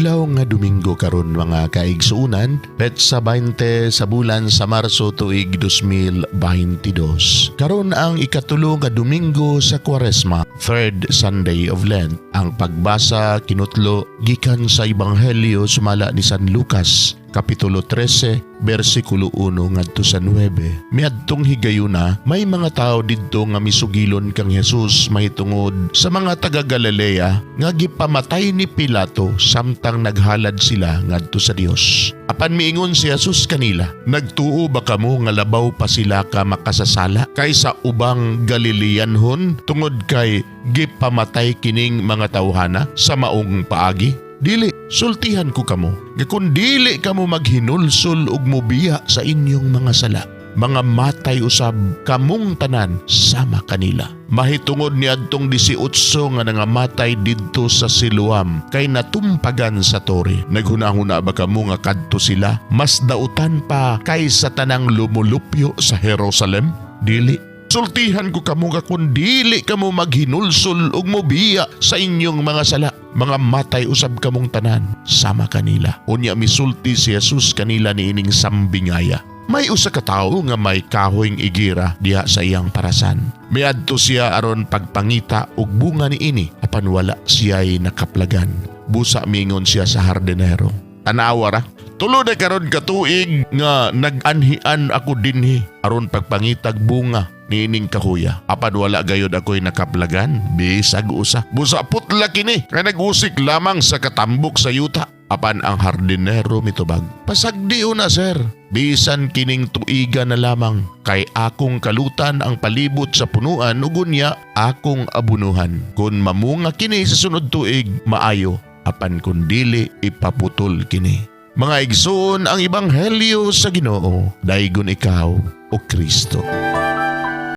Adlaw nga Domingo karon, mga kaigsuunan, petsa 20 sa bulan sa Marso, tuig 2022. Karon ang ikatulo nga Domingo sa Kwaresma, third Sunday of Lent. Ang pagbasa kinutlo gikan sa Ebanghelyo sumala ni San Lucas, Kapitulo 13, versikulo 1 ngadto sa 9. Miadtong higayuna, may mga tao didto nga misugilon kang Jesus mahitungod sa mga taga Galilea nga gipamatay ni Pilato samtang naghalad sila ngadto sa Dios. Apan miingon si Jesus kanila, "Nagtuo ba kamo nga labaw pa sila ka makasasala kaysa ubang Galileanhon tungod kay gipamatay kining mga tawhana sa maong paagi? Dili, sultihan ko kamo, nga kung dili kamo maghinulsol ug mobiya sa inyong mga sala, mga matay usab kamong tanan sama kanila." Mahitungod ni adtong 18 nga nangamatay didto sa Siloam kay natumpagan sa tore, naghunahuna ba kamo nga kadto sila mas dautan pa kaysa tanang lumulupyo sa Jerusalem? Dili. Sultihan ko kamo nga kung dili kamo maghinulsol ug mobiya sa inyong mga sala, mga matay usab kamong tanan sama kanila. Unya misulti si Jesus kanila niining sambingaya. May usa ka tawo nga may kahoyng igira diha sa iyang parasan. Miadto siya aron pagpangita og bunga niini, apan wala siya'y nakaplagan. Busa mingon siya sa hardinero, "Tanawa ra, 3 na karon ka tuig nga nag-anhian ako dinhi aron pagpangitag bunga niining kahuya. Apan wala gayod ako'y nakaplagan, bisag usa. Busa putla kini, kay nag-usik lamang sa katambok sa yuta." Apan ang hardinero mitubag, "Pasagdi na, sir, bisan kining tuiga na lamang, kay akong kalutan ang palibot sa punuan ug unya akong abunuhan. Kung mamunga kini sa sunod tuig, maayo. Apan kung dili, ipaputol kini." Mga igsoon, ang Ebanghelyo sa Ginoo. Daygon ikaw, o Kristo.